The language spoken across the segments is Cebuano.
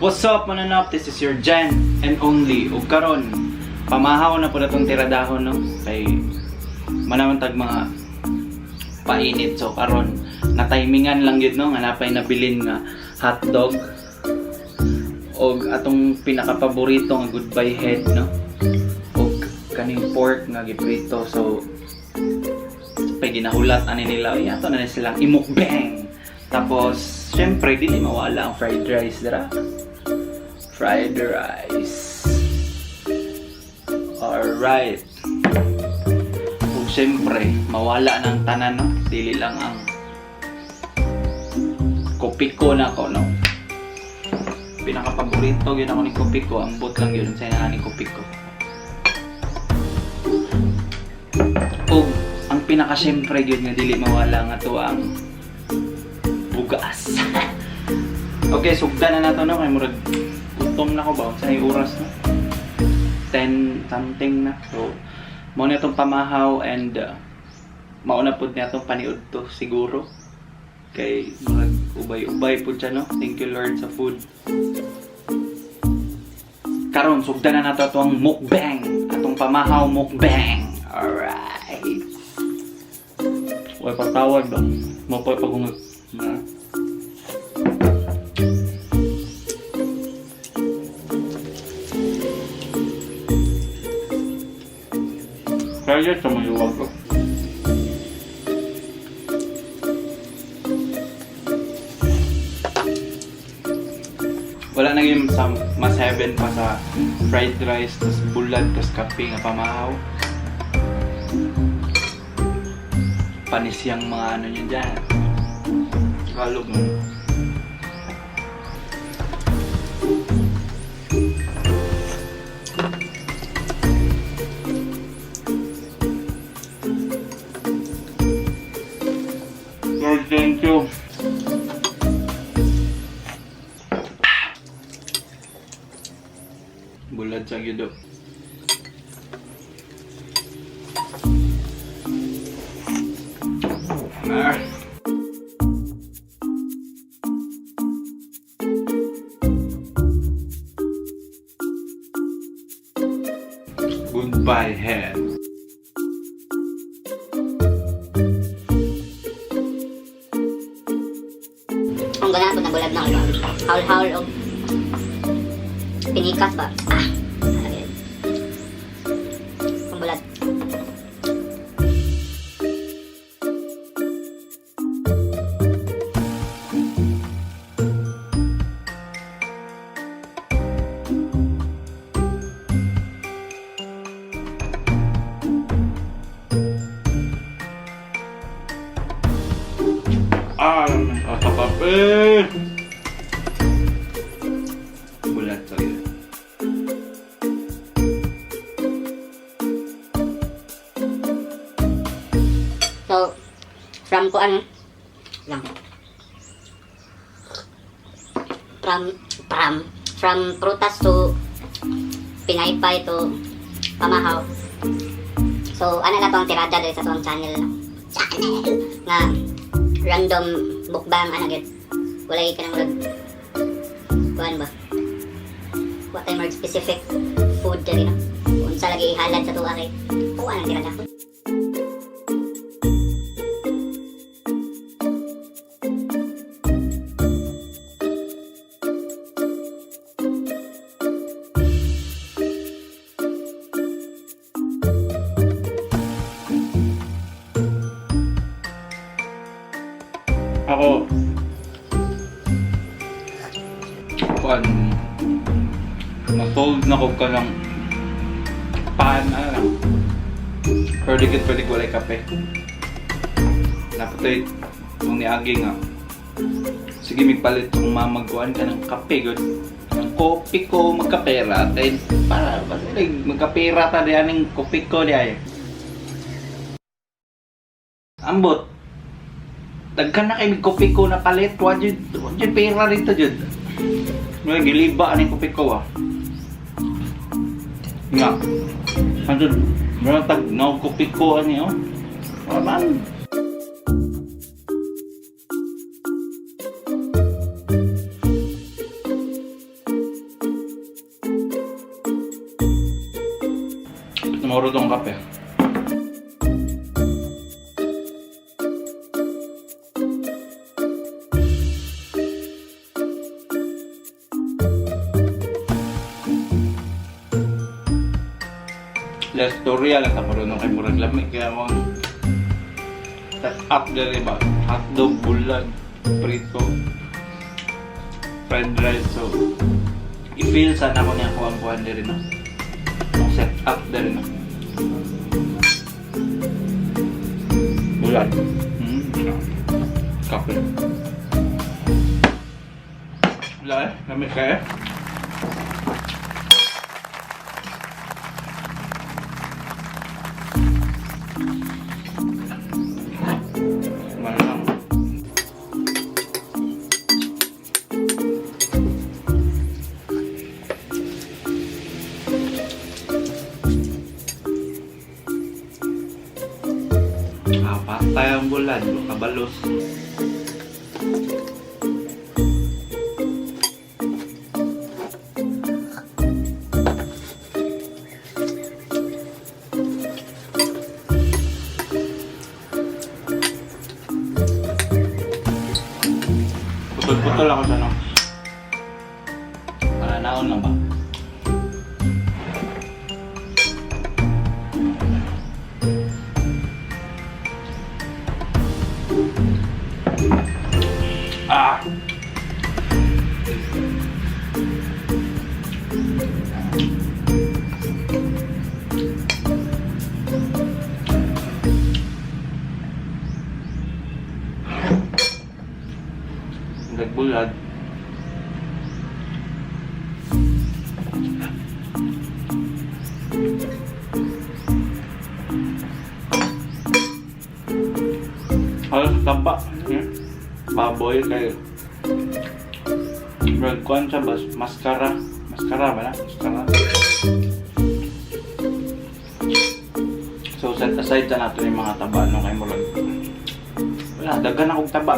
What's up, mananap? This is your Jen and only. Ug karon, pamahaw na po na tong tiradahon, no? Kay manaman tag mga painit. So karon, na timingan lang yun, no? Nga napay nabilin nga hotdog og atong pinakapaborito nga goodbye head, no? Og kaning pork nga giprito. So pay ginahulat ani nila, ay ato na ni silang imukbang. Tapos, syempre, dili mawala ang fried rice dira. Fried rice. Alright. Ug syempre, mawala ng tanan, no? Dili lang ang kopiko na ko, no? Pinakapaborito yun ako ni kopiko. Ang bot lang yun sa ni kopiko. Ug ang pinaka syempre yun nga dili mawala nga to ang bugas. Okay, sugdan na nato, no, kay murag gutom na ko ba sa oras, no? 10 something na. So mao na itong pamahaw and mauna pud niya itong paniud to siguro. Kay murag ubay-ubay pud siya, no? Thank you, Lord, sa food. Karon sugdan na nato atong mukbang, atong pamahaw mukbang. Alright. Way patawad ba? Mo pa pag na. Kaya sa mga ko. Wala na yung sa mas heaven pa sa fried rice, tas bulad, tas kape nga pamahaw. Panis yung mga ano nyo dyan. Tagalog mo. Lord, thank you. Bulad sa gyud. Ah. Goodbye, head. Ang ganahan ko na bulad na ako. Haul-haul og pinikas ba? Ah! Alagay. Ang bulad. Ah, sa kape! Bulat sa iyo. So, from kuan lang. From prutas to pinaypay to pamahaw. So, ana na to ang tirada diri sa atong channel. Channel nga random mukbang ana gyud. Wala gyud kanang murag kuan ba? Wa tay murag specific food diri, no. Unsa lagi ihalad sa tuwa kay kuan ang tirada. Ako, kuan, na-sold na ko ka ng pan, ano lang. Pero di gid pwede walay kape. Napatay, kung niagi nga. Sige, migpalit kung mamagkuan ka ng kape, gud. Ang kopi ko magkapera, kay para, basta magkapera ta di aning kopi ko di ay. Ambot, daghan na kay kopi ko na palit, wa jud pera dito jud. May giliba aning kopi ko ah. Nga. Ano, meron tag no kopi ko ani oh. Wala man. Moro tong kape. La storya lang sa marunong kay murag lami kaya mo set up diri ba, hotdog, bulag, prito, fried rice. So i-feel sana ko niya kuang kuan diri, no, ang set up diri, no. Bulag, kape. Wala eh, lami kaya. Malamang. Ah, patay ang bulad, kabalos. Putol-putol ako sa no. Para naon lang ba? Ah! Nagbulad. Halos taba. Baboy kayo. Murag kuan siya bas, mascara. Mascara ba na? Mascara. So set aside na nato yung mga taba no kay murag. Wala, daghan akong taba.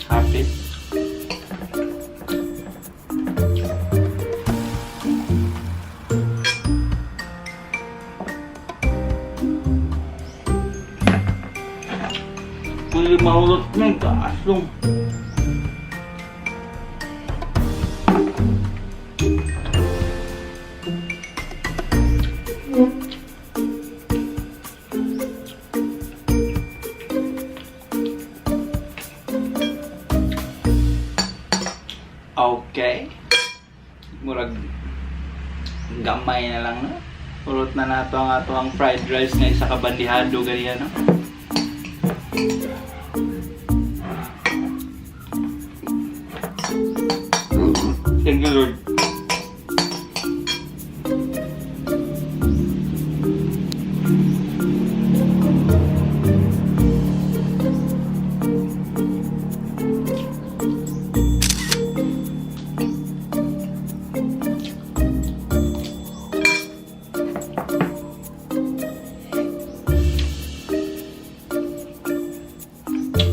Happy. Pwede mahulot na yung kaasong. Okay. Murag gamay na lang, no? Purot na nato ang ato ang fried rice nga isa ka bandihado ganiya, no? Thank you, Lord.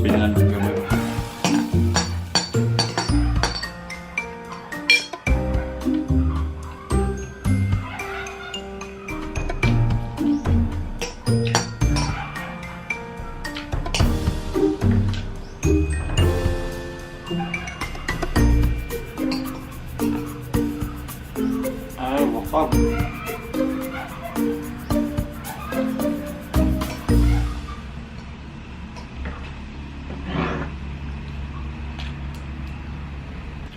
Bilang ng gamay. Ay, wakab.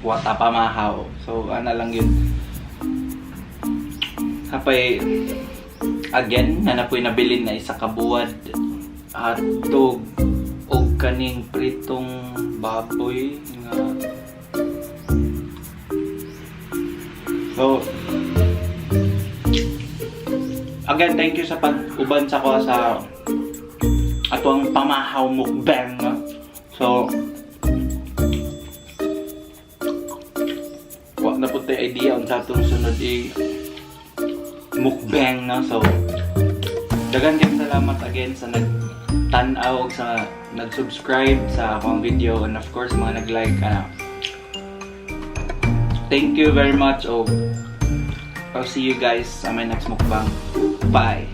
Wata pamahaw. So, ana lang yun. Hapay, again, na napoy nabilin na isa ka buwad hotdog og kaning pritong baboy nga. So, again, thank you sa pag-uban sa ko sa atuang pamahaw mukbang, no? So, wa na po tayo idea unsa atong sunod i mukbang, no? So, daghan kayong salamat again sa nagtan-aw ug sa nag-subscribe sa akong video and of course mga nag-like, ano. Thank you very much. Oh, I'll see you guys sa my next mukbang. Bye.